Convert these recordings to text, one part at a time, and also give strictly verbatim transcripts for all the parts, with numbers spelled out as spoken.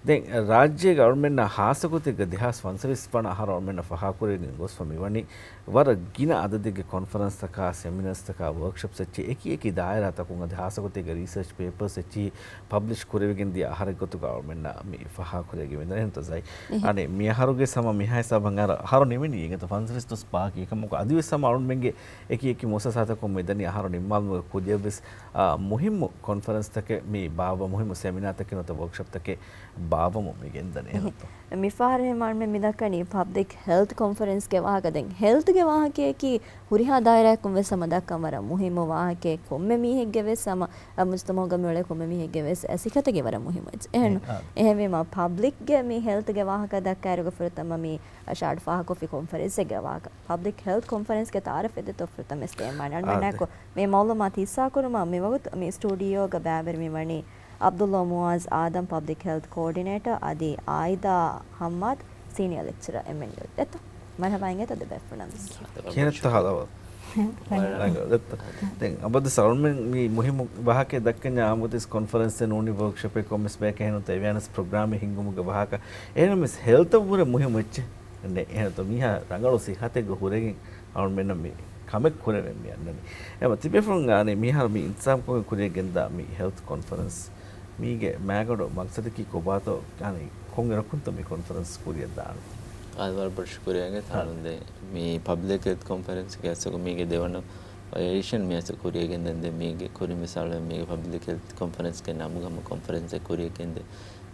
ދެން ރާއްޖޭގެ އަޅުމެންނަށް ހާއްސަގޮތެއްގަ ދެހާސް ފަންސަވީސް ވަނަ އަހަރު އަޅުމެންނަށް ފަހާކުރެވިގެން ގޮސްފަ މިވަނީ ވަރަށް ގިނަ އަދަދެއްގެ ކޮންފަރެންސްތަކާ، ސެމިނާސްތަކާ، ވޯކްޝޮޕްސް އެއްޗެއް އެކި އެކި ދާއިރާތަކުން އަދި ހާއްސަގޮތެއްގަ ރީސަރޗް ޕޭޕަރސް އެއްޗިހި ޕަބްލިޝް ކުރެވިގެން ދިޔަ އަހަރެއް ގޮތުގަ އަޅުމެންނަށް މި ފަހާކުރެވިގެން މިދަނީ އެހެންތޯ ޒައި؟ އެހެން. އަނެއް މި އަހަރުގެ ސަމަ މިހާ ހިސާބަށް އަހަރު ނިމެނީ އިނގޭތޯ ފަންސަވީސް ދުވަސް ބާކީ. އެކަމަކު އަދިވެސް ހަމަ އަޅުމެންގެ އެކި އެކި މުއައްސަސާތަކުން މިދަނީ އަހަރު ނިންމާލުމުގެ ކުރިއަށްވެސް، އާ، މުހިއްމު ކޮންފަރެންސްތަކެއް މި ބާއްވާ، މުހިއްމު ސެމިނާތަކެއް ނުވަތަ ވޯކްޝޮޕްތަކެއް ބާއްވަމުން މި ގެންދަނީ. އެހެންތޯ؟ މިފަހަރު ހަމަ އަޅުމެން މި ދައްކަނީ ޕަބްލިކް ހެލްތް ކޮންފަރެންސްގެ ވާހަކަ. ދެން ހެލްތްގެ ވާހަކައަކީ ހުރިހާ ދާއިރާއަކުން ވެސް ހަމަ ދައްކަން ވަރަށް މުހިއްމު ވާހަކައެއް. ކޮންމެ މީހެއްގެ ވެސް ހަމަ މުޖްތަމަޢުގަ މިއުޅޭ ކޮންމެ މީހެއްގެ ވެސް ސިއްހަތަކީ ވަރަށް މުހިއްމު އެއްޗެއް. އެހެން. އެހެންވީމަ ޕަބްލިކްގެ މި ހެލްތްގެ ވާހަކަ ދައްކާއިރުގަ ފުރަތަމަ މި ޝާޑް ފާހަގަކޮށްފި ކޮންފަރެންސެއްގެ ވާހަކަ. ޕަބްލިކް ހެލްތް ކޮންފަރެންސްގެ ތައާރަފް އެދެތޯ ފުރަތަމަ އެސް ދޭން ވާނެ. އަޅުމެންނާއެކު މި މައުލޫމާތު ހިއްސާކުރުމަށް މިވަގުތު މި ސްޓޫޑިއޯގަ ބައިވެރިވެ މިވަނީ ޢަބްދުﷲ މުޢާޒް އާދަމް، ޕަބްލިކް ހެލްތް ކޯޑިނޭޓަރ، އަދި އާއިދާ ޙައްމާދު، ސީނިއަރ ލެކްޗަރ އެމްއެންޔޫ. ދެއްތޯ؟ މަރުޙަބާ އިނގޭތޯ ދެބޭފުޅުން. ކިހިނެއްތޯ ހާލު؟ ރަނގަޅު. ދެއްތޯ؟ ދެން އަބަދު ސަލްމެން މި މުހިއްމު ވާހަކައެއް ދައްކަންޏާ އާންމު ގޮތަސް ކޮންފަރެންސެއް ނޫނީ ވޯކްޝޮޕެއް ކޮންމެސް ބަޔަކަށް އެހެންނުތަ އެވެއާނެސް ޕްރޮގްރާމެއް ހިންގުމުގެ ވާހަކަ. އެހެންވެސް ހެލްތަށްވުރެ މުހިއްމު އެއްޗެއް. ނެ، އެހެންތޯ މީހާ ރަނގަޅު ސިއްހަތެއްގަ ހުރެގެން އަޅުމެންނަށް މި ކަމެއް ކުރެވެން މި އަންނަނީ. އެމަ ތިބޭފުޅުން އާނެ މިހާރު މި އިންތިޒާމްކޮށްގެން ކުރިއަށް ގެންދާ މި ހެލްތް ކޮންފަރެންސް މީގެ މައިގަނޑު މަގްސަދަކީ ކޮބާތޯ އާނެ ކޮން އިރަކުންތޯ މި ކޮންފަރެންސް ކުރިއަށް ދާން؟ އާދެ ވަރަށް ބޮޑު ޝުކުރިއްޔާ އިނގޭތޯ. އާ. ދެން މި ޕަބްލިކް ހެލްތް ކޮންފަރެންސްގެ އަސްލު މީގެ ދެވަނަ އެޑިޝަން މި އަސްލު ކުރިއަށް ގެންދަން. ދެން މީގެ ކުރިން މިސާލަށް މީގެ ޕަބްލިކް ހެލްތް ކޮންފަރެންސްގެ ނަމުގަ ހަމަ ކޮންފަރެންސެއް ކުރިއަށް ގެންދޭ.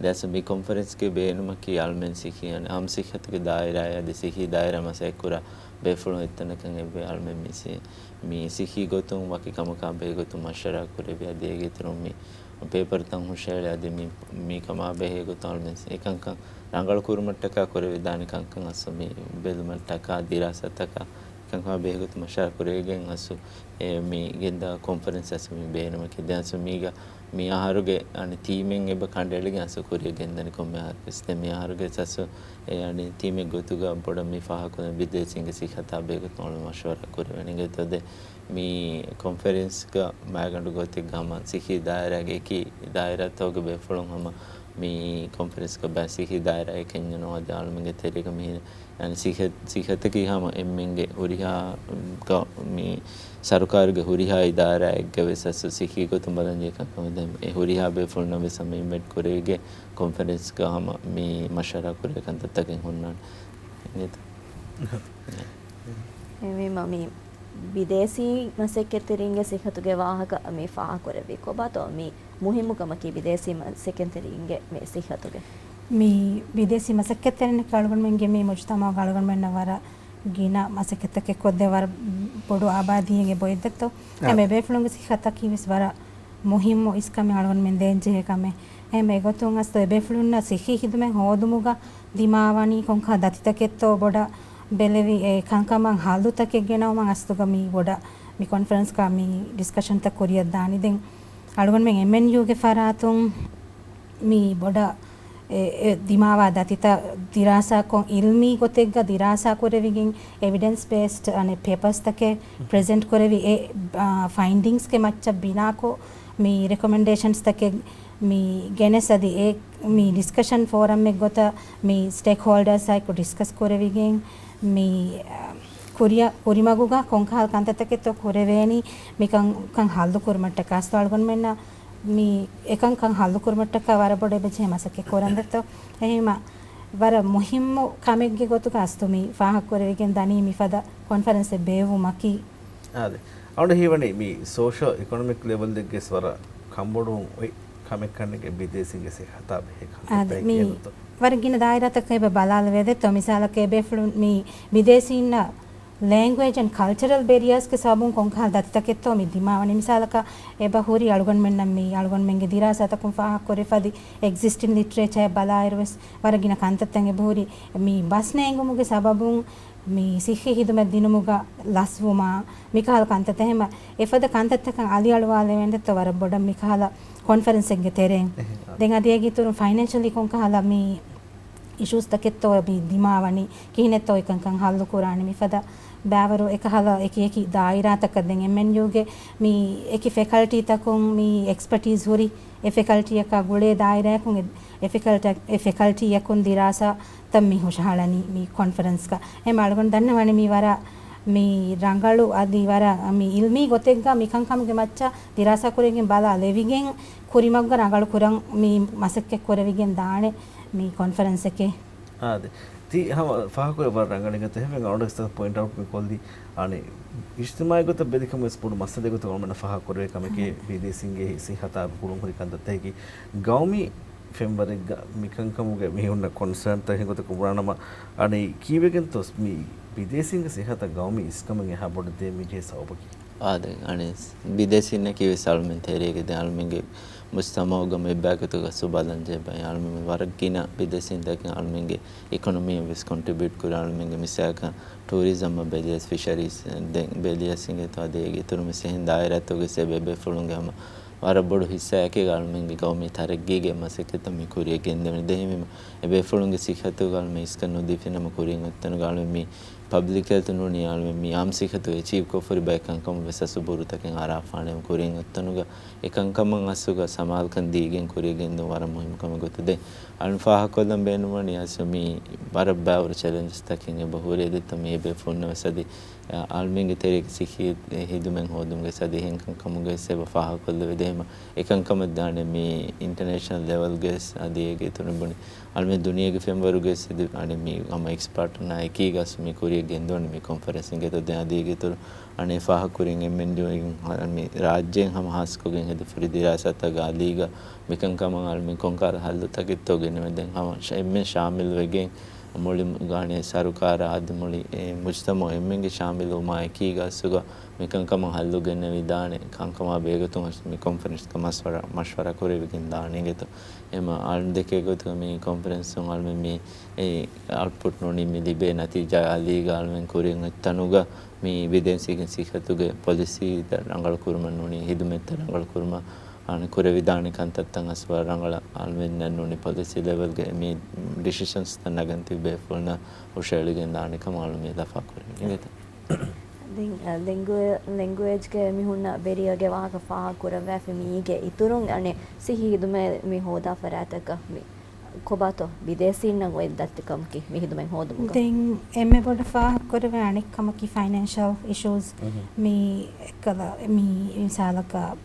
ދެން އަސްލު މި ކޮންފަރެންސްގެ ބޭނުމަކީ އަޅުމެން ސިއްހީ އަން-، އާއްމު ސިއްހަތުގެ ދާއިރާއާ އަދި ސިއްހީ ދާއިރާ މަސައްކަތްކުރާ ބޭފުޅުން އެއްތަނަކަށް އެއްވެ. އަޅުމެން މި ސި-، މި ސިއްހީ ގޮތުން ވަކި ކަމަކާ ބެހޭ ގޮތުން މަޝްވަރާ ކުރެވި އަދި އޭގެ އިތުރުން މި ޕޭޕަރުތައް ހުށައެޅި އަދި މި، މި ކަމާ ބެހޭ ގޮތުން އަޅުމެން އެކަންކަން ރަނގަޅު ކުރުމަށްޓަކާ ކުރެވިދާނެ ކަންކަން އަސްލު މި ބެލުމަށްޓަކާ ދިރާސާތަކާ ކަންކަމާ ބެހޭ ގޮތުން މަޝްވަރާ ކުރެވިގެން އަސްލު އެ މި ގެންދާ ކޮންފަރެންސް އަސްލު މި ބޭނުމަކީ. ދެން އަސްލު މީގަ މި އަހަރުގެ އަނެއް ތީމެއް އެބަ ކަނޑައެޅިގެން އަސްލު ކުރިއަށް ގެންދަނީ ކޮންމެ އަހަރަކުވެސް. ދެން މި އަހަރުގެ އަސްލު އެ އަނެއް ތީމެއް ގޮތުގަ ބޮޑަށް މި ފާހަގަކުރަން ބިދޭސީންގެ ސިއްހަތާ ބެހޭ ގޮތުން އަޅުގަނޑު މަޝްވަރާ ކުރެވެނީ. އިނގޭތޯ ދެން މި ކޮންފަރެންސްގަ މައިގަނޑު ގޮތެއްގަ ހަމަ ސިއްހީ ދާއިރާގެ އެކި ދާއިރާތަކުގެ ބޭފުޅުން ހަމަ މި ކޮންފަރެންސްގަ ބައި ސިއްހީ ދާއިރާއެއް ކެންޏެއް ނޯ އަދި އަޅުމެންގެ ތެރޭގަ މިހިރަ އަން ސިހަ-، ސިހަތަކީ ހަމަ އެންމެންގެ ހުރިހާ ގަ-، މި ސަރުކާރުގެ ހުރިހާ އިދާރާއެއްގަ ވެސް އަސްލު ސިއްހީ ގޮތުން ބަލަންޖެހޭ ކަންކަމެއް. ދެން އެ ހުރިހާ ބޭފުޅުންނަށް ވެސް ހަމަ އިންވައިޓް ކުރެވިގެން ކޮންފަރެންސްގަ ހަމަ މި މަޝްވަރާ ކުރެވޭ ކަންތައްތަކެއް ހުންނާނެ. އިނގޭތަ؟ އެހެންވީމަ މި ބިދޭސީ މަސައްކަތްތެރިންގެ ސިއްހަތުގެ ވާހަކަ މި ފާހަގަކުރެއްވީ ކޮބާތޯ މި މުހިއްމު ކަމަކީ ބިދޭސީ މަސައްކަތްތެރިންގެ މި ސިއްހަތުގެ؟ މި ބިދޭސީ މަސައްކަތްތެރިންނަކީ އަޅުގަނޑުމެންގެ މި މުޖުތަމަޢުގަ އަޅުގަނޑުމެންނަށް ވަރަށް ގިނަ މަސައްކަތްތަކެއް ކޮށްދޭ ވަރަށް ބޮޑު އާބާދީއެއް އެބައޮތް ދެއްތޯ. އާ. އެމެ ބޭފުޅުންގެ ސިއްހަތަކީ ވެސް ވަރަށް މުހިއްމު އިސްކަމެއް އަޅުގަނޑުމެން ދޭންޖެހޭ ކަމެއް. އެމެ ގޮތުން އަސްލު އެބޭފުޅުންނަށް ސިއްހީ ޚިދުމަތް ހޯދުމުގަ ދިމާވަނީ ކޮންކަހަލަ ދަތިތަކެއްތޯ ބޮޑަށް ބެލެވި އެ ކަންކަމަށް ހައްލުތަކެއް ގެނައުމަށް އަސްލުގަ މި ބޮޑަށް މި ކޮންފަރެންސްގަ މި ޑިސްކަޝަންތައް ކުރިއަށް ދާނީ. ދެން އަޅުގަނޑުމެން އެމްއެންޔޫގެ ފަރާތުން މި ބޮޑަށް އެ، އެ ދިމާވާ ދަތިތައް ދިރާސާކޮށް، އިލްމީ ގޮތެއްގަ ދިރާސާ ކުރެވިގެން، އެވިޑެންސް ބޭސްޑް އަނެއް ޕޭޕާސްތަކެއް ޕްރެޒެންޓް ކުރެވި، އެ، އާ، ފައިންޑިންގްސްގެ މައްޗަށް ބިނާކޮށް، މި ރެކޮމެންޑޭޝަންސްތަކެއް މި ގެނެސް އަދި އެ މި ޑިސްކަޝަން ފޯރަމްއެއް ގޮތަށް މި ސްޓޭކްހޯލްޑާސްއާއެކު ޑިސްކަސް ކުރެވިގެން މި، އަ، ކުރިއަށް، ކުރިމަގުގަ ކޮންކަހަލަ ކަންތައްތަކެއްތޯ ކުރެވޭނީ މިކަންކަން ހައްލު ކުރުމަށްޓަކާ އަސްލު އަޅުގަނޑުމެންނަށް މި އެކަންކަން ހައްލު ކުރުމަށްޓަކާ ވަރަށް ބޮޑަށް އެބަޖެހޭ މަސައްކަތް ކުރަން ދެއްތޯ. އެހެންވީމަ ވަރަށް މުހިއްމު ކަމެއްގެ ގޮތުގަ އަސްލު މި ފާހަގަކުރެވިގެން ދަނީ މިފަދަ ކޮންފަރެންސެއް ބޭއްވުމަކީ. އާދެ. އަޅުގަނޑު ހީވަނީ މި ސޯޝިއޯ އިކޮނޮމިކް ލެވެލްއެއްގެ ވަރަށް ކަންބޮޑުވުން އޮތް ކަމެއްކަންނެގެ ބިދޭސީންގެ ސިއްހަތާ ބެހޭ އާދެ، ކަންތައްތައް މި ކިޔަންތޯ؟ ވަރަށް ގިނަ ދާއިރާތަކަށް އެބަ ބަލާލެވޭ ދެއްތޯ. މިސާލަކަށް އެބޭފުޅުން މި ބިދޭސީންނަށް ލެންގުއޭޖް އެންޑް ކަލްޗަރަލް ބެރިއާސްގެ ސަބަބުން ކޮންކަހަލަ ދަތިތަކެއްތޯ މި ދިމާވަނީ. މިސާލަކަށް އެބަ ހުރި އަޅުގަނޑުމެންނަށް މި އަޅުގަނޑުމެންގެ ދިރާސާތަކުން ފާހަގަކުރެފަދި އެގްޒިސްޓިން ލިޓްރޭޗާއެއް ބަލާއިރުވެސް ވަރަށް ގިނަ ކަންތައްތައް އެބަހުރި މި ބަސް ނޭނގުމުގެ ސަބަބުން މި ސިއްހީ ހިދުމަތް ދިނުމުގަ ލަސްވުމާ، މިކަހަލަ ކަންތައްތައް ހަމަ އެފަދަ ކަންތައްތަކަށް އަލިއަޅުވާލެވެންދެއްތޯ ވަރަށް ބޮޑަށް މިކަހަލަ ކޮންފަރެންސެއްގެ ތެރެއިން. އެހެން. ދެން އަދި އޭގެ އިތުރުން ފައިނޭންޝަލީ ކޮންކަހަލަ މި އިޝޫސްތަކެއްތޯ މި ދިމާވަނީ، ކިހިނެއްތޯ އެކަންކަން ހައްލު ކުރާނީ މިފަދަ ބައިވަރު އެކަހަލަ އެކި އެކި ދާއިރާތަކަށް. ދެން އެމްއެންޔޫގެ މި އެކި ފެކަލްޓީތަކުން މި އެކްސްޕަޓީސް ހުރި އެ ފެކަލްޓީއަކާ ގުޅޭ ދާއިރާއަކުން އެ އެ ފެކަލްޓީ، އެ ފެކަލްޓީއަކުން ދިރާސާތައް މި ހުށަހަޅަނީ މި ކޮންފަރެންސްގަ. އެހެން އަޅުގަނޑު ދަންނަވަނީ މި ވަރަށް މި ރަނގަޅު އަދި ވަރަށް މި އިލްމީ ގޮތެއްގަ މި ކަންކަމުގެ މައްޗަށް ދިރާސާ ކުރެވިގެން ބަލާލެވިގެން ކުރިމަގުގަ ރަނގަޅު ކުރަން މި މަސައްކަތް ކުރެވިގެން ދާނެ މި ކޮންފަރެންސްއެކޭ. އާދެ. ތި ހަމަ ފާހަގަކުރެއްވި ވަރަށް ރަނގަޅީ ގޮތަށް ހެވެން އަޅުގަނޑު ޕޮއިންޓް އައުޓް މި ކޮށްލީ، އަނެއް އިޖްތިމާޢީ ގޮތަށް ބެލިކަމުގެ ވެސް ބޮޑު މައްސަލައެއް ގޮތަށް އަޅުގަނޑު ފާހަގަ ކުރެވޭ ކަމެކޭ ބިދޭސީންގެ ސިއްހަތާ ގުޅުން ހުރި ކަންތައްތަކަކީ. ގައުމީ ފެންވަރެއްގަ މިކަންކަމުގެ މީހުންނަށް ކޮންސާންތައް އެހެން ގޮތަކަށް ބުނާނަމަ، އަނެއް ކީއްވެގެންތޯ މި ބިދޭސީންގެ ސިއްހަތަށް ގައުމީ އިސްކަމެއް އެހާ ބޮޑަށް ދޭން މި ޖެހޭ ސަބަބަކީ؟ އާދެ، އަނެއް ބިދޭސީންނަކީ ވެސް އަޅުމެން ތެރޭގެ ދެ އަޅުމެންގެ މުޖްތަމަޢުގަ މި އެއްބައިކަތުގަ ސުބާލަން ޖެހޭ ބައެއް އަޅުމެން ވަރަށް ގިނަ ބިދޭސީންތަކެއް އަޅުމެންގެ އިކޮނޮމީއަށް ވެސް ކޮންޓްރިބިއުޓް ކުރާ އަޅުމެންގެ މިސާލަކަށް ޓޫރިޒަމްއަށް ބެލިޔަސް ފިޝަރީސް ދެން ބެލިޔަސް އިނގޭތޯ އަދި އޭގެ އިތުރުން ވެސް އެހެން ދާއިރާތަކުގެ ސެބެ ބޭފުޅުންގެ ހަމަ ވަރަށް ބޮޑު ހިއްސާއެކޭ އަޅުމެންގެ ގައުމީ ތަރައްގީގެ މަސައްކަތްތައް މި ކުރިއަށް ގެންދެވުނީ. ދެން ހަމަ އެބޭފުޅުންގެ ސިއްހަތުގަ އަޅުމެން އިސްކަން ނުދީފިނަމަ ކުރިން އޮތްތަނުގަ އަޅުމެން މި ޕަބްލިކް ހެލްތު ނޫނީ އަޅުމެން މި އާމް ސިއްހަތު އެޗީވް ކޮށްފަ ހުރި ބައެއް ކަންކަމަށް ވެސް އަސު ބުރުތަކެއް އަރާފާނެ ކުރިން އޮތްތަނުގަ އެ ކަންކަމަށް އަސުގަ ސަމާލުކަން ދީގެން ކުރިއަށް ގެންދުން ވަރަށް މުހިއްމު ކަމެއް ގޮތުގަ ދެން އަޅުން ފާހަގަކޮށްލަން ބޭނުންވަނީ އަސް މި ވަރަށް ބާވަރު ޗެލެންޖަސް ތަކެއް އެބަ ހުރޭ ދެއްތަ މި އެބޭފުޅުންނަށް ވެސް އަދި އަ، އަޅުމެންގެ ތެރޭގެ ސިއްހީ ހިދުމަތް ހޯދުމުގެ ސަދި އެހެން ކަންކަމުގެ ސެބަ ފާހަގަކޮށްލެވޭ ދެހެމަ އެކަންކަމަށް ދާނެ މި އިންޓަނޭޝަނަލް ލެވެލްގެ އަދި އޭގެ އިތުރުން ބުނި އަޅުމެން ދުނިޔޭގެ ފެންވަރުގެ ސެދި އަނެ މި ހަމަ އެކްސްޕާޓުންނާ އެކީގަސް މި ކުރިއަށް ގެންދުވަނީ މި ކޮންފަރެންސް އިނގޭތޯ ދެން އަދި އޭގެ އިތުރު އަނެ ފާހަގަކުރިން އެމްއެންޑިއު މި ރާއްޖޭން ހަމަ ހާސްކޮށްގެން ހެދި ފުރި ދިރާސާތައް އަލީގަ މިކަންކަމަށް އަޅުމެން ކޮންކަހަލަ ހައްލުތަކެއްތޯ ގެނެވެ ދެން ހަމަ ޝ-، އެންމެން ޝާމިލް ވެގެން މުޅި ގާނެ ސަރުކާރާ އަދި މުޅި އެ މުޖްތަމަޢު އެންމެންގެ ޝާމިލުވުމާ އެކީގަ އަސުގަ މިކަންކަމަށް ހައްލު ގެންނެވިދާނެ ކަންކަމާ ބެހޭގޮތުން އަސް މި ކޮންފަރެންސްގަ މަޝްވަރާ، މަޝްވަރާ ކުރެވިގެން ދާނެ އިނގޭތޯ. އެމަ އަޅުން ދެކޭ ގޮތުގަ މި ކޮންފަރެންސުން އަޅުމެން މި އެ އައުޓްޕުޓް ނޫނީ މި ލިބޭ ނަތީޖާ އަލީގަ އަޅުމެން ކުރިން އޮތް ތަނުގަ މި ބިދޭސީގެ ސިއްހަތުގެ ޕޮލިސީ ރަނގަޅު ކުރުމަށް ނޫނީ ހިދުމަތްތައް ރަނގަޅު ކުރުމަށް އަނެ ކުރެވިދާނެ ކަންތައްތައް އަސް ވަރަށް ރަނގަޅަށް އަޅުމެންނަށް ނޫނީ ޕޮލިސީ ލެވެލްގެ މި ޑިސިޝަންސްތައް ނަގަން ތިބި ބޭފުޅުންނަށް ހުށައެޅިގެން ދާނެ ކަމަށް އަޅު މި ލަފާ ކުރިން އިނގޭތަ؟ ދެން، އަ، ލެންގުއޭ-، ލެންގުއޭޖްގެ މި ހުންނަ ބެރިއަރގެ ވާހަކަ ފާހަގަ ކުރައްވާފި މީގެ އިތުރުން އަނެއް ސިއްހީ ހިދުމަތް މި ހޯދާ ފަރާތަކަށް މި ކޮބާތޯ ބިދޭސީންނަށް އޮތް ދަތިކަމަކީ މި ހިދުމަތް ހޯދުމުގަ؟ ދެން އެންމެ ބޮޑަށް ފާހަގަކުރެވޭ އަނެއް ކަމަކީ ފައިނޭންޝަލް އިޝޫސް. މި އެއްކަލަ މި މިސާލަކަށް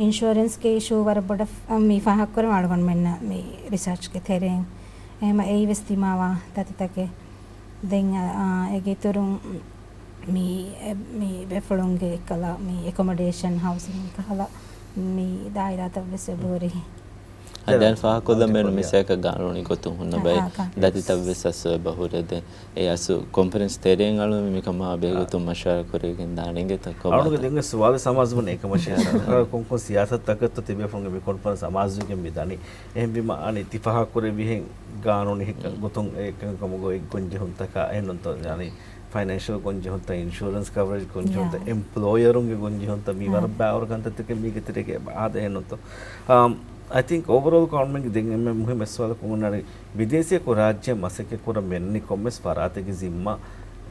އިންޝުއަރެންސްގެ އިޝޫ ވަރަށް ބޮޑަށް މި ފާހަގަކުރަން އަޅުގަނޑުމެންނަށް މި ރިސާޗްގެ ތެރެއިން. އެހެމަ އެއީ ވެސް ދިމާވާ ދަތިތަކެއް. ދެން، އާ، އޭގެ އިތުރުން މި، އެ، މި ބޭފުޅުންގެ އެއްކަލަ މި އެކޮމޮޑޭޝަން ހައުސިން ކަހަލަ މި ދާއިރާތައް ވެސް އެބަހުރި. އަދި އަނެއް ފާހަގަކޮށްލަން ބޭނުން މިސާލަކަށް ގާނޫނީ ގޮތުން ހުންނަ ބައެއް ދަތިތައް ވެސް އަސް އެބަހުރެ ދެން އެ އަސް ކޮންފަރެންސް ތެރެއިން އަޅު މިކަމާ ބެހޭގޮތުން މަޝްވަރާ ކުރެވިގެން ދާނެ އިނގޭތަ؟ އަޅުގެ ދެން ސުވާލެއް ސަމާސްވަން އެކަމަށޭ. ކޮންކޮން ސިޔާސަތުތަކެއްތޯ ތިބޭފުޅުންގެ މި ކޮންފަރެންސް ސަމާސްވެގެން މި ދަނީ. އެހެންވީމަ އަނި ތި ފާހަގަކުރެއްވިހެން ގާނޫނީ ހެއްކަ ގޮތުން އެކަންކަމުގަ އެއްގޮންޖެހުންތަކާ އެހެންނުންތޯ އަނި ފައިނޭންޝަލް ގޮންޖެހުންތައް، އިންޝުއަރެންސް ކަވަރޭޖް ގޮންޖެހުންތައް، އެމްޕްލޯޔަރުންގެ ގޮންޖެހުންތައް މީ ވަރަށް ބާވަރު ކަންތައްތަކެއް މީގެ ތެރޭގަ އާދަ އެހެންނުންތޯ. އަ، އައި ތިންކް އޯވަރޯލް ގަވަރމަންޓްގެ ދެން އެންމެ މުހިއްމު ސުވާލަކު ހުންނާނީ ބިދޭސީއަކު ރާއްޖެ މަސައްކަތް ކުރަން މި އަންނަނީ ކޮންމެސް ފަރާތެއްގެ ޒިންމާ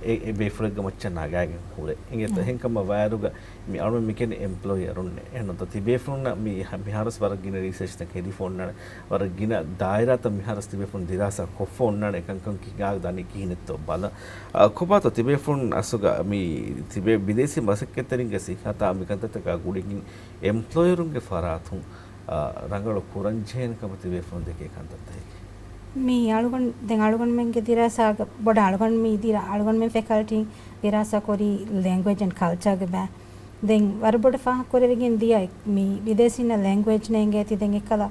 އެ، އެ ބޭފުޅެއްގެ މައްޗަށް ނަގާގެން ހުރޭ. އިނގޭތަ؟ އެހެންކަމަށް ވާއިރުގަ މި އަޅުމެން މިކަން އެމްޕްލޯޔަރުން އެހެންނުންތޯ ތިބޭފުޅުންނަށް މި މިހާރުވެސް ވަރަށް ގިނަ ރީސަރޗްތަކެއް ހެދިފަ އޮންނާނެ. ވަރަށް ގިނަ ދާއިރާތައް މިހާރުވެސް ތިބޭފުޅުން ދިރާސާ ކޮށްފަ އޮންނާނެ އެކަންކަން ކިހާ ދަނީ ކިހިނެއްތޯ ބަލަން. އަ، ކޮބާތޯ ތިބޭފުޅުން އަސްލުގަ މި ތިބޭ ބިދޭސީ މަސައްކަތްތެރިންގެ ސިއްހަތާ މިކަންތައްތަކާ ގުޅިގެން އެމްޕްލޯޔަރުންގެ ފަރާތުން، އަ، ރަނގަޅު ކުރަންޖެހޭނެ ކަމަށް ތިބޭފުޅުން ދެކޭ ކަންތައްތަކެއް؟ މި އަޅުގަނޑު، ދެން އަޅުގަނޑުމެންގެ ދިރާސާގަ ބޮޑަށް އަޅުގަނޑު މި ދިރާ-، އަޅުގަނޑުމެން ފެކަލްޓީ ދިރާސާ ކުރީ ލެންގުއޭޖް އެންޑް ކަލްޗާގެ ބައި. ދެން ވަރަށް ބޮޑަށް ފާހަގަކުރެވިގެން ދިޔަ މި ބިދޭސީންނަށް ލެންގުއޭޖް ނޭނގޭތީ ދެން އެއްކަލަ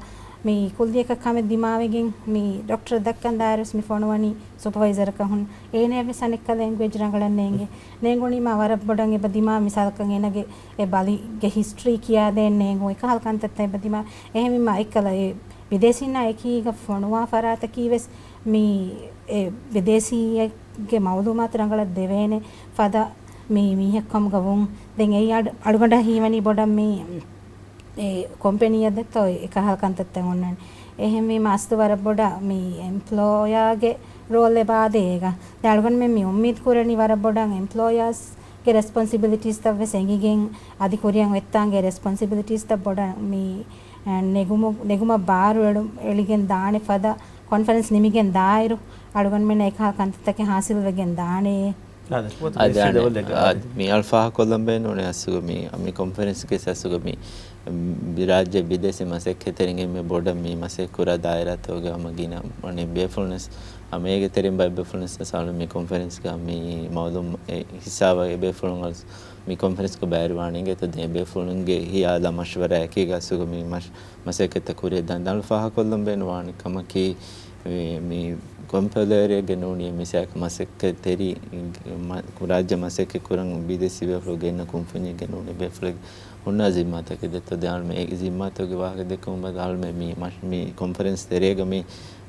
މި ކުއްލިއަކަށް ކަމެއް ދިމާވެގެން މި ޑޮކްޓަރ ދައްކަން ދާއިރުވެސް މި ފޮނުވަނީ ސުޕަވައިޒަރަކަށް ހުން. އޭނަޔަށްވެސް އަނެއްކަލަ ލެންގުއޭޖް ރަނގަޅަށް ނޭނގޭ. ނޭނގުނީމާ ވަރަށް ބޮޑަށް އެބަ ދިމާ މިސާލަކަށް އޭނަގެ އެ ބަލިގެ ހިސްޓްރީ ކިޔާދޭން ނޭނގުން އެކަހަލަ ކަންތައްތައް އެބަ ދިމާ. އެހެންވީމާ އެއްކަލަ އެ ބިދޭސީންނާ އެކީގަ ފޮނުވާ ފަރާތަކީ ވެސް މި އެ ބިދޭސީއެއްގެ މައުލޫމާތު ރަނގަޅަށް ދެވޭނެ ފަދަ މި މީހެއް ކަމުގަ ވުން. ދެން އެއީ އަޑު-، އަޅުގަނޑަށް ހީވަނީ ބޮޑަށް މި އެ ކޮމްޕެނީއަށް ދެއްތޯ އެކަހަލަ ކަންތައްތައް އޮންނަން. އެހެންވީމަ އަސްލު ވަރަށް ބޮޑަށް މި އެމްޕްލޯޔާގެ ރޯލް އެބަ އާދޭ އޭގަ. ދެން އަޅުގަނޑުމެން މި އުއްމީދު ކުރަނީ ވަރަށް ބޮޑަށް އެމްޕްލޯޔާސްގެ ރެސްޕޮންސިބިލިޓީސްތައް ވެސް އެނގިގެން އަދި ކުރިއަށް އޮތްތާނގެ ރެސްޕޮންސިބިލިޓީސްތައް ބޮޑަށް މި ނެގުމު-، ނެގުމަށް ބާރު އެޅު-، އެޅިގެން ދާނެ ފަދަ ކޮންފަރެންސް ނިމިގެން ދާއިރު، އަޅުގަނޑުމެން އެކަހަލަ ކަންތައްތަކެއް ހާސިލް ވެގެން ދާނެ. އާދެ، އާދެ، އާދެ، އާދެ، މި އަޅު ފާހަގަކޮށްލަން ބޭނުން އަސްލުގަ މި، މި ކޮންފަރެންސްގެ އަސްލުގަ މި، މި ރާއްޖެ ބިދޭސީ މަސައްކަތްތެރިން އެންމެ ބޮޑަށް މި މަސައްކަތް ކުރާ ދާއިރާތަކުގަ ހަމަ ގިނަ އަނެއް ބޭފުޅުން ހަމަ އޭގެ ތެރެއިން ބައެއް ބޭފުޅުން އަސްލު މި ކޮންފަރެންސްގަ މި މައުލޫމް ހިސާބަށް އެ ބޭފުޅުން އަސްލު މި ކޮންފަރެންސްގަ ބައިވެރިވާނީ އިނގޭތޯ ދެން ބޭފުޅުންގެ ހިޔާލާ މަޝްވަރާއެކީގަ އަސްލުގަ މި މަސް-، މަސައްކަތްތައް ކުރިއަށް ދާން. ދަނޑު ފާހަގަކޮށްލަން ބޭނުންވާނެ ކަމަކީ، މި، މި ކޮންފަދަވެރިއެއްގެ ނޫނީ މިސާކަށް މަސައްކަތްތެރި، މަ-، ރާއްޖެ މަސައްކަތް ކުރަން ބިދޭސީ ބޭފުޅު ގެންނަ ކުންފުންޏެއްގެ ނޫނީ ބޭފުޅެއް ހުންނަ ޒިންމާތަކެއް ދެއްތޯ ދެ އަޅުމެ އެ ޒިންމާތަކުގެ ވާހަކަ ދެއްކުމުން ބަދަ އަޅުމެ މި މަށް-، މި ކޮންފަރެންސް ތެރޭގަ މި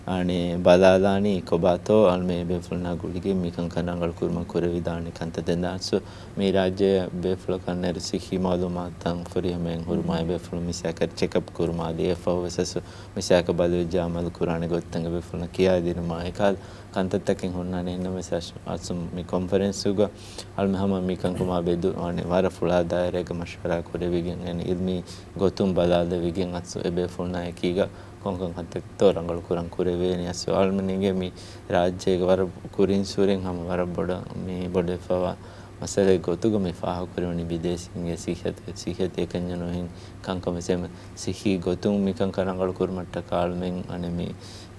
އަނެ ބަލާލާނީ ކޮބާތޯ އަޅުމެ އެ ބޭފުޅުންނާ ގުޅިގެން މިކަންކަން ރަނގަޅު ކުރުމަށް ކުރެވިދާނެ ކަންތައް ދެން ދާންސު މި ރާއްޖެ ބޭފުޅަކަށް ނެރު ސިއްހީ މައުލޫމާތުތައް ފުރިހަމައިން ހުރުމާއި ބޭފުޅުން މިސާކަށް ޗެކަޕް ކުރުމާ އަދި އެއަށްފަހު ވެސް އަސްލު މިސާކަށް ބަލިވެއްޖެ އަމަލު ކުރާނެ ގޮތްތައް އެ ބޭފުޅުންނަށް ކިޔާދިނުމާ އެކަހަލަ ކަންތައްތަކެއް ހުންނާނެ. އެހެންނަމަވެސް އަސް-، އަސްލު މި ކޮންފަރެންސުގަ އަޅުމެ ހަމަ މި ކަންކަމާ ބެދު ވާނެ ވަރަށް ފުޅާ ދާއިރާގަ މަޝްވަރާ ކުރެވިގެން އެން އިލްމީ ގޮތުން ބަލާލެވިގެން އަސްލު އެ ބޭފުޅުންނާ އެކީގަ ކޮންކޮން ކަންތައްތޯ ރަނގަޅު ކުރަން ކުރެވޭނީ. އަސްލު އަޅުމެން އިނގޭ މި ރާއްޖޭގަ ވަރަށް ކުރިން ސުރިން ހަމަ ވަރަށް ބޮޑަށް މި ބޮޑެފަވާ މައްސަލައެއް ގޮތުގަ މި ފާހަގަކުރެވުނީ ބިދޭސީންގެ ސިއްހަތު، ސިއްހަތު އެކަންޏެއް ނުހިން ކަންކަމަށް ސެމ ސިއްހީ ގޮތުން މިކަންކަން ރަނގަޅު ކުރުމަށްޓަކާ އަޅުމެން އަނެއް މި،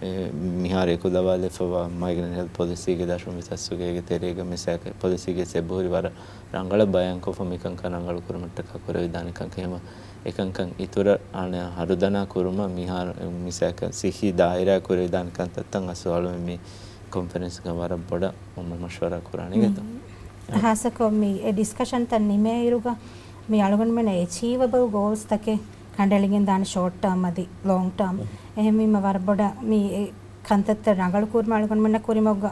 މި، މިހާރު އެކުލަވާލެފައިވާ މައިގްރެންޓް ހެލްތް ޕޮލިސީގެ ދަށުން ވެސް އަސްލުގެ އޭގެ ތެރޭގަ މިސާކަށް ޕޮލިސީގެ އެބަހުރި ވަރަށް ރަނގަޅަށް ބަޔާންކޮށްފަ މިކަންކަން ރަނގަޅު ކުރުމަށްޓަކާ ކުރެވިދާނެ ކަންކަން އެހެމަ އެކަންކަން އިތުރަށް އަނެއް ހަރުދަނާ ކުރުމަށް މިހާރު މިސާކަށް ސިއްހީ ދާއިރާ ކުރެވިދާނެ ކަންތައްތައް އަސްލު އަޅުމެން މި ކޮންފަރެންސްގަ ވަރަށް ބޮޑަށް މަ-، މަޝްވަރާ ކުރާނެ މި އިނގޭތޯ؟ ހާއްސަކޮށް މި އެ ޑިސްކަޝަންތައް ނިމޭއިރުގަ މި އަޅުގަނޑުމެން އެޗީވަބަލް ގޯލްސްތަކެއް ކަނޑައެޅިގެން ދާނެ ޝޯޓް ޓާމް އަދި ލޯންގް ޓާމް. އެހެންވީމަ ވަރަށް ބޮޑަށް މި އެ ކަންތައްތައް ރަނގަޅު ކުރުމަށް އަޅުގަނޑުމެންނަށް ކުރިމަގުގަ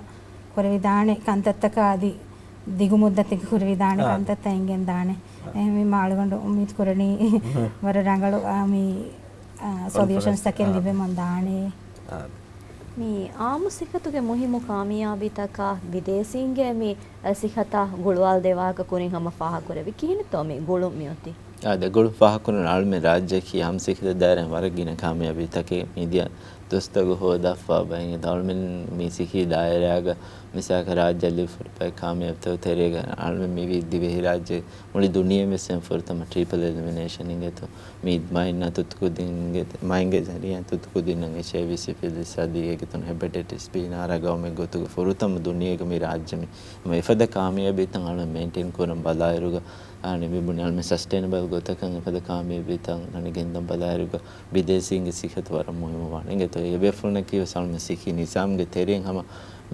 ކުރެވިދާނެ ކަންތައްތަކާ އަދި ދިގު މުއްދަތެއްގަ ކުރެވިދާނެ ކަންތައްތައް އިނގެން ދާނެ. އެހެންވީމަ އަޅުގަނޑު އުއްމީދު ކުރަނީ ވަރަށް ރަނގަޅު، އާ، މި، އާ، ސޮލިއުޝަންސްތަކެއް ލިބެމުން ދާނެ. މި އާއްމު ސިއްހަތުގެ މުހިއްމު ކާމިޔާބީތަކާ ބިދޭސީންގެ މި ސިއްހަތާ ގުޅުވާލަދޭ ވާހަކަ ކުރިން ހަމަ ފާހަގަކުރެއްވި. ކިހިނެއްތޯ މި ގުޅުން މިއޮތީ؟ އާދެ، ގުޅުން ފާހަގަކުރަން އަޅުމެން ރާއްޖެއަކީ އާއްމު ސިއްހަތު ދާއިރާއިން ވަރަށް ގިނަ ކާމިޔާބީތަކެއް މިދިޔަ ދުވަސްތަކުގަ ހޯދާފަ ބައިނގެ އަޅުމެން މި ސިއްހީ ދާއިރާގަ މިސާކަށް ރާއްޖެ ލިބިފައި ކާމިޔާބުތައް ތެރޭގަ އަޅުމެން މިވީ ދިވެހިރާއްޖެ މުޅި ދުނިޔެ ވެސް ފުރަތަމަ ޓްރިޕަލް އެލިމިނޭޝަން އިނގޭތޯ. މި މައިންނާ ތުތުކުދިންގެ، މައިންގެ ޒަރީއާ ތުތުކުދިންނަށް އެޗްއައިވީ ސިފިލިސް އަދި އޭގެ ތުން ހެޕަޓައިޓިސް ބީ ނާރާ ގައުމެއް ގޮތުގަ ފުރަތަމަ ދުނިޔޭގަ މި ރާއްޖެ މި، މި އެފަދަ ކާމިޔާބީތައް އަޅުމެން މެއިންޓެއިން ކުރަން ބަލާއިރުގަ، އާނ މި ބުނި އަޅުމެން ސަސްޓެއިނަބަލް ގޮތަކަށް އެފަދަ ކާމިޔާބީތައް އަނެއް ގެންދަން ބަލާއިރުގަ ބިދޭސީންގެ ސިއްހަތު ވަރަށް މުހިއްމު ވާނެ އިނގޭތޯ. އެ ބޭފުޅުންނަކީ ވެސް އަޅުމެން ސިއްހީ ނިޒާމްގެ ތެރެއިން ހަމަ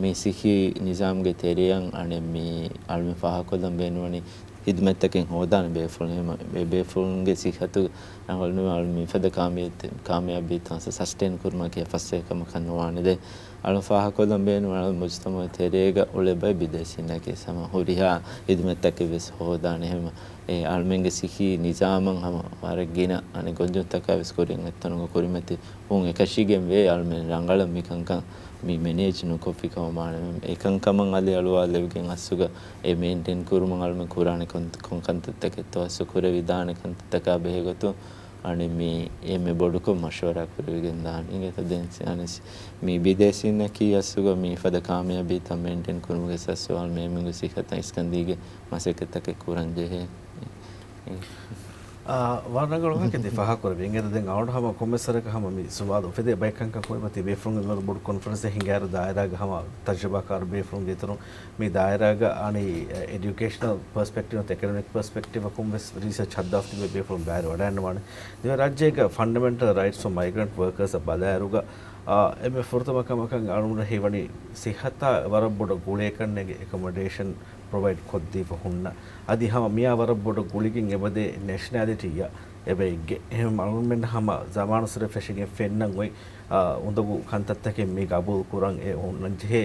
މި ސިއްހީ ނިޒާމްގެ ތެރެއަށް އަނެއް މި އަޅުމެން ފާހަގަކޮށްލަން ބޭނުންވަނީ ހިދުމަތްތަކެއް ހޯދާނެ ބޭފުޅުން. އެހެން އެ ބޭފުޅުންގެ ސިއްހަތު ރަނގަޅު ނުވެ އަޅު މިފަދަ ކާމިޔަ-، ކާމިޔާބީތައް ސަސްޓެއިން ކުރުމަކީ ފަސޭހަ ކަމަކަށް ނުވާނެ. ދެން އަޅު ފާހަގަކޮށްލަން ބޭނުން އަޅު މުޖުތަމަޢު ތެރޭގަ އުޅޭ ބައެއް ބިދޭސީންނަކީ ހަމަ ހުރިހާ ހިދުމަތްތަކެއް ވެސް ހޯދާނެ. އެހެން އެ އަޅުމެންގެ ސިއްހީ ނިޒާމަށް ހަމަ ވަރަށް ގިނަ އަނެއް ގޮންޖެހުންތަކާ ވެސް ކުރިން އެއްތަނުގަ ކުރިމަތި ވުން އެކަށީގެން ވޭ. އަޅުމެން ރަނގަޅަށް މިކަންކަން މި މެނޭޖް ނުކޮށްފި ކަމަށް މާނަ އެކަންކަމަށް އަލި އަޅުވާލެވިގެން އަސްލުގަ އެ މެއިންޓެއިން ކުރުމަށް އަޅުމެން ކުރާނެ ކޮން، ކޮން ކަންތައްތަކެއްތޯ އަސްލު ކުރެވިދާނެ ކަންތައްތަކާ ބެހޭގޮތުން އަނެއް މި އެންމެ ބޮޑުކޮށް މަޝްވަރާ ކުރެވިގެން ދާނެ. އިނގޭތަ ދެން ސި-، އަނެއް ސި-، މި ބިދޭސީންނަކީ އަސްލުގަ މި ފަދަ ކާމިޔާބީތައް މެއިންޓެއިން ކުރުމުގެ ސަސް އަޅުމެންގެ ސިއްހަތަށް އިސްކަންދީގެ މަސައްކަތްތަކެއް ކުރަން ޖެހޭ. އާ، ވަރަށް ރަނގަޅު ވާހަކައެއް ތި ފާހަގަކުރެއްވި. އިނގޭތަ ދެން އަޅުގަނޑު ހަމަ ކޮންމެސް ވަރަކަށް ހަމަ މި ސުވާލު އުފެދޭ ބައެއް ކަންކަން ކުރިމަތި ބޭފުޅުންގެ ވަރަށް ބޮޑު ކޮންފަރެންސެއް ހިނގާއިރު ދާއިރާގަ ހަމަ ތަޖުރިބާކާރު ބޭފުޅުންގެ އިތުރުން މި ދާއިރާގަ އަނި އެޑިއުކޭޝަނަލް ޕަރސްޕެކްޓިވް ނުވަތަ އެކަޑަމިކް ޕަރސްޕެކްޓިވަކުން ވެސް ރީސަރޗް ހައްދާފަ ތިބޭ ބޭފުޅުން ބައިވެރިވަޑައިގަންނަވާނެ. ދިވެހިރާއްޖޭގަ ފަންޑަމެންޓަލް ރައިޓްސް އޮފް މައިގްރެންޓް ވަރކަރސް އަށް ބަލާއިރުގަ، އާ، އެންމެ ފުރަތަމަ ކަމަކަށް އަޅުގަނޑަށް ހީވަނީ ސިއްހަތާ ވަރަށް ބޮޑަށް ގުޅޭ ކަންނޭނގެ އެކޮމޮޑޭޝަން ޕްރޮވައިޑް ކޮށްދީފަ ހުންނަ. އަދި ހަމަ މިއާ ވަރަށް ބޮޑަށް ގުޅިގެން އެބަދޭ ނޭޝަނާލިޓީއަށް އެބައެއްގެ. އެހެން އަޅުގަނޑުމެން ހަމަ ޒަމާނުއްސުރެ ފެށިގެން ފެންނަން އޮތް، އާ، އުނދަގޫ ކަންތައްތަކެއް މި ގަބޫލު ކުރަން އެ ހުންނަންޖެހޭ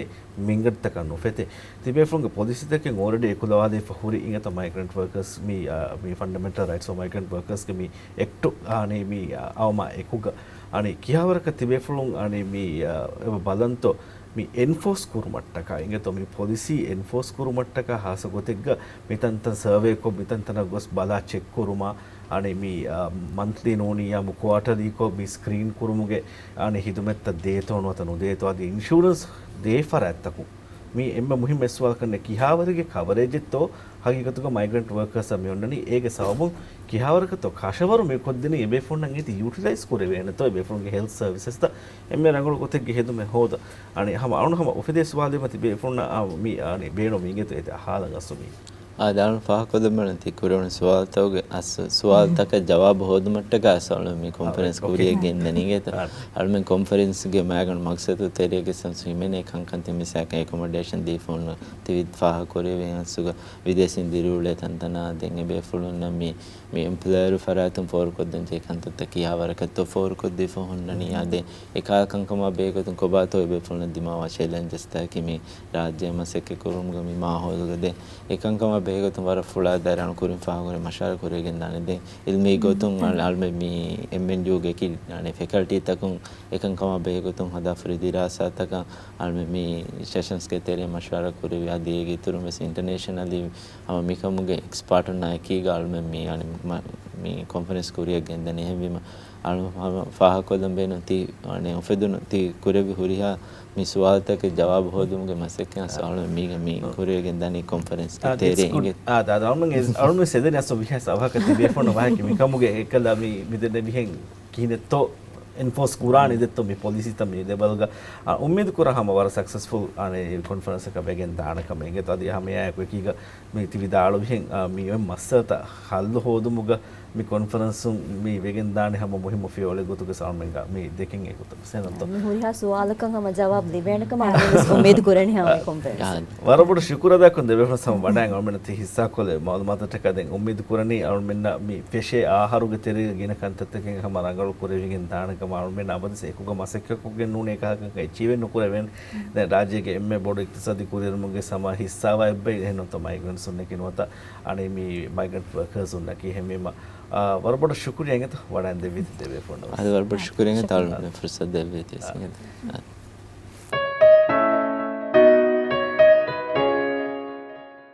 މިންގަނޑުތަކަށް ނުފެތޭ. ތިބޭފުޅުންގެ ޕޮލިސީތަކެއް އޯލްރެޑީ އެކުލަވާލައިފަ ހުރި އިނގޭތަ މައިގްރެންޓް ވަރކަރސް މި، އާ، މި ފަންޑަމެންޓަލް ރައިޓްސް އޮފް މައިގްރެންޓް ވަރކަރސްގެ މި އެކްޓު، އާ، މި، އާ، އައުމާ އެކުގަ، އަނި ކިހާވަރަކަށް ތިބޭފުޅުން، އަނި މި، އާ، އެބަ ބަލަންތޯ މި އެންފޯސް ކުރުމަށްޓަކާ އިނގޭތޯ މި ޕޮލިސީ އެންފޯސް ކުރުމަށްޓަކާ ހާއްސަ ގޮތެއްގަ މިތަންތަން ސަރވޭކޮށް މިތަންތަނަށް ގޮސް ބަލާ ޗެކް ކުރުމާ، އަނެއް މި، އާ، މަންތްލީ ނޫނީ ޔާ މު ކުއާޓަލީކޮށް މި ސްކްރީން ކުރުމުގެ އަނެއް ހިދުމަތްތައް ދޭތޯ ނުވަތަ ނުދޭތޯ އަދި އިންޝުރަންސް ދޭ ފަރާތްތަކުން މީ އެންމެ މުހިއްމު ސުވާލަކަށް ކިހާވަރެއްގެ ކަވަރޭޖެއްތޯ ހަގީގަތުގަ މައިގްރެންޓް ވަރކާސް މި އޮންނަނީ އޭގެ ސަބަބުން ކިހާވަރަކަށްތޯ ކަށަވަރު މި ކޮށްދިނީ އެބޭފުޅުންނަށް އޭތި ޔޫޓިލައިޒް ކުރެވޭނެތޯ އެބޭފުޅުންގެ ހެލްތް ސަރވިސަސްތައް އެންމެ ރަނގަޅު ގޮތެއްގެ ހެދުމެއް ހޯދަން. އަނެއް ހަމަ އަޅުން ހަމަ އުފެދޭ ސުވާލެއް މަތި ބޭފުޅުންނަށް އާ، މި އަނެއް ބޭނުން މީގެތު އޭތި އަހާލަން އަސްލު މީ. އާ، ދާން ފާހަގަކޮށްލަން ތި ކުރެވުނު ސުވާލުތަކުގެ އަސް-، ސުވާލުތަކަށް ޖަވާބު ހޯދުމަށްޓަކާ އަސް އަޅުމެން މި ކޮންފަރެންސް ކުރިއަށް ގެންދަނީ ގޭތަ؟ އަޅުމެން ކޮންފަރެންސްގެ މައިގަނޑު މަގްސަދު ތެރޭގެ ސަމްސު ހިމެނޭ ކަންކަން ތި މިސާކަށް އެކޮމޮޑޭޝަން ދީފަ ހުންނަ ތި ވި-، ފާހަގަކުރެވޭ އަސްލުގަ ވިދޭސީން ދިރިއުޅޭ ތަންތަނާ ދެން އެބޭފުޅުންނަށް މި، މި އެމްޕްލޯޔަރު ފަރާތުން ފޯރުކޮށްދެން ތި ކަންތައްތައް ކިހާވަރަކަށްތޯ ފޯރުކޮށްދީފަ ހުންނަނީ އާދެ އެކާ ކަންކަމާ ބެހޭގޮތުން ކޮބާތޯ އެބޭފުޅުންނަށް ދިމާވާ ޗެލެންޖަސްތަކަކީ މި ރާއްޖެ މަސައްކަތް ކުރުމުގަ މި މާހައުލުގަ ދެ އެކަންކަމާ ބެހޭގޮތުން ވަރަށް ފުޅާ ދަރިއަޅު ކުރިން ފާހަގަކުރެ މަޝްވަރާ ކުރެވިގެން ދާނެ. ދެން އިލްމީ ގޮތުން އަޅު-، އަޅުމެން މި އެމްއެންޔޫގެ އެކި އަނެއް ފެކަލްޓީތަކުން އެކަންކަމާ ބެހޭގޮތުން ހަދާފަ ހުރި ދިރާސާތަކަށް އަޅުމެން މި ސެޝަންސްގެ ތެރޭ މަޝްވަރާ ކުރެވި އަދި އޭގެ އިތުރުން ވެސް އިންޓަނޭޝަނަލީ ހަމަ މިކަމުގެ އެކްސްޕާޓުންނާ އެކީގަ އަޅުމެން މި އަނެއް މަ-، މި ކޮންފަރެންސް ކުރިއަށް ގެންދަނީ. އެހެންވީމަ އަޅު ހަމަ ފާހަގަކޮށްލަން ބޭނުން ތި އަނެއް އުފެދުނު ތި ކުރެއްވި ހުރިހާ މި ސުވާލުތަކަށް ޖަވާބު ހޯދުމުގެ މަސައްކަތް އަސް އަޅުމެން މީގަ މި ކުރިއަށް ގެންދަނީ ކޮންފަރެންސްގެ ތެރޭ އިނގޭ. އާ، ދާ، ދާ، އަޅުމެން އެ-، އަޅުމެން ސެދެން އަސް ވިހާ ސަވާކަށް ތި ބޭފުޅުން ވާހަކަ މިކަމުގެ އެކަލަ މި މިދެންނެ މިހެން ކިހިނެއްތޯ އެންފޯސް ކުރާނެ ދެއްތޯ މި ޕޮލިސީތައް މި ލެވެލްގަ. އާ، އުއްމީދު ކުރާ ހަމަ ވަރަށް ސަކްސެސްފުލް އަނެއް ކޮންފަރެންސަކަށް ވެގެން ދާނެ ކަމެއް އިނގޭތޯ. އަދި ހަމަ އެއާއެކު އެކީގަ މި ތި ވިދާޅުވިހެން، އާ، މި އޮތް މައްސަލަތައް ހައްލު ހޯދުމުގަ މި ކޮންފަރެންސުން މި ވެގެން ދާނެ ހަމަ މުހިއްމު ފިޔަވަޅެއް ގޮތުގަ އަޅުމެންގަ މި ދެކެން އެގޮތަށް ސެނަންތޯ. މި ހުރިހާ ސުވާލަކަށް ހަމަ ޖަވާބު ލިބޭނެ ކަމަށް އަޅުމެން ވެސް އުއްމީދު ކުރަނީ ހަމަ މި ކޮންފަރެންސް. ވަރަށް ބޮޑަށް ޝުކުރު އަދާކުރަން ދެ ބޭފުޅުން ހަމަ ވަޑައިގެން އަޅުމެންނަށް ތި ހިއްސާކޮށްލި މައުލޫމާތަށްޓަކާ. ދެން އުއްމީދު ކުރަނީ އަޅުމެންނަށް މި ފެށޭ އަހަރުގެ ތެރޭގަ ގިނަ ކަންތައްތަކެއް ހަމަ ރަނގަޅު ކުރެވިގެން ދާނެ ކަމަށް. އަޅުމެން އަބަދުވެސް އެކުގަ މަސައްކަތްކޮށްގެން ނޫނީ އެކަހަކަށް އެޗީވެއް ނުކުރެވޭނެ. ދެން ރާއްޖޭގެ އެންމެ ބޮޑު އިޤްތިޞާދީ ކުރިއެރުމުގެ ހަމަ ހިއްސާވާ އެއްބައި އެހެންނުތަ މައިގްރެންޓްސުންނަކީ ނުވަތަ އަނެއް މި މައިގްރެންޓް ވަރކަރސުންނަކީ. އެހެންވީމަ، އާ، ވަރަށް ބޮޑަށް ޝުކުރިއްޔާ އިނގޭތޯ ވަޑައިގެން ދެއްވީތީ ދެ ބޭފުޅުންނަށް. އަދި ވަރަށް ބޮޑަށް ޝުކުރިއްޔާ އިނގޭތޯ އަޅުގަނޑު ފުރުޞަތު ދެއްވީތީ.